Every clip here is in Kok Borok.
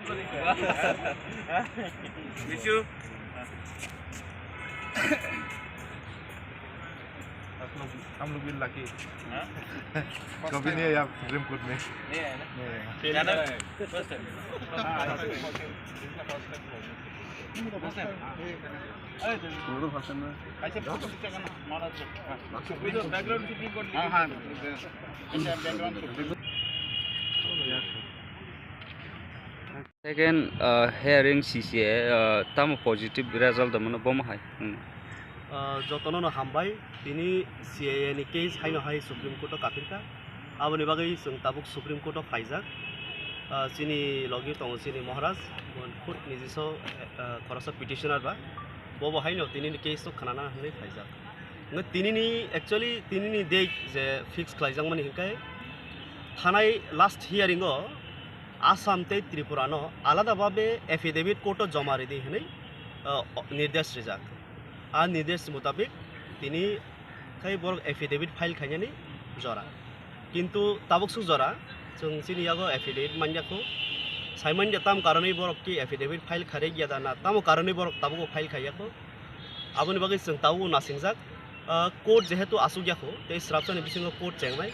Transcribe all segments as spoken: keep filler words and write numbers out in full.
Miss you. आप लोग, हम लोग भी लकी। हाँ? कभी नहीं आया सुप्रीम कोर्ट में। नहीं आया ना? नहीं आया। पहला? First time। हाँ, first time। First time। पूरा first time ना? ऐसे photo खींचा करना, महाराज को। हाँ। Background shooting कर हाँ, हाँ। ऐसे background shooting। Second, uh, hearing C C A, uh, tamo positive result mano bomo hai. Hmm. Ah, jotono no hambai, tini C A A ni case haino hai Supreme Court o kapirkha. Aboni bagwi chwng tabuk Supreme Court o phaijak. Ah, chini logi tongo chini Maharaj, bo khud nijiso, ah, khoroksa petitioner ba. Bobo haino tini ni case no khnana hwnwi phaijak. Hwnkhe tini ni, actually, tini ni date je fix khlaijakmani hwnkhe thanai last hearing o Assam tei Tripura no alada babe affidavit court o joma ridi hwnwi, ah, nirdesh rijak. A nirdesh mutabik tini khai borok affidavit file khainani jora. Kintu tabuk suk jora chwng chini yago affidavit manya kho. Sai manya tam karonwi borok ki affidavit file kharwi ya da na, tamo karonwi borok tabuk file khaiya kho. Aboni bagwi chwng tabuk nasingjak. Ah, court jehetu asuk ya kho, tei srapsani bisingo court chengnai.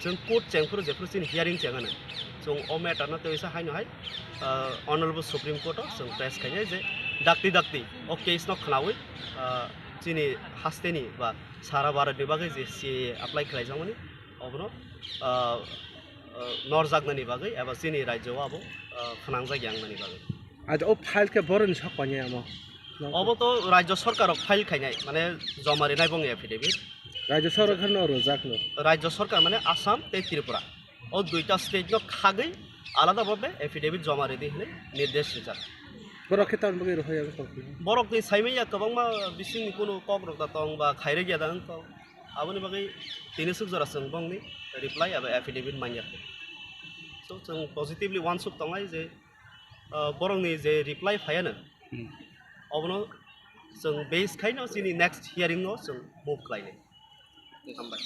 Chwng court chengphuru jephuru chini hearing chengano. Chwng o matter no tei sa haino hai, ah, Honorable Supreme Court o chwng press khainai je dakti dakti o case no khnaui, ah, chini hasteni ba sara Bharat ni bagwi je C A A apply khlaijakmani obono, ah, ah, norjaknani bagwi eba chini rajyo o abo, ah, khwnangjak yangnani bagwi. Aja o file khe boroni sak panya amo. Obo to rajyo sorkar rok file khainai, mane joma rinai bongni affidavit. Rajyo sorkar no rojak no. Rajyo sorkar mane Assam tei Tripura. O duita state no khagwi alada babe affidavit joma ridi hwnwi nirdesh rijak. Borok khe tamni bagwi rohorya wngkha? Borok ni saimanya kwbangma bisingni kunu kok rok da tong ba khairok ya da wngkha. Aboni bagwi tini suk jora chwng bongni reply aba affidavit manya. So chwng positively uansuk tongnai je, ah, borokni je reply phaiya no, hmm, obono chwng base khaino chini next hearing no chwng move khlainai. Hambai.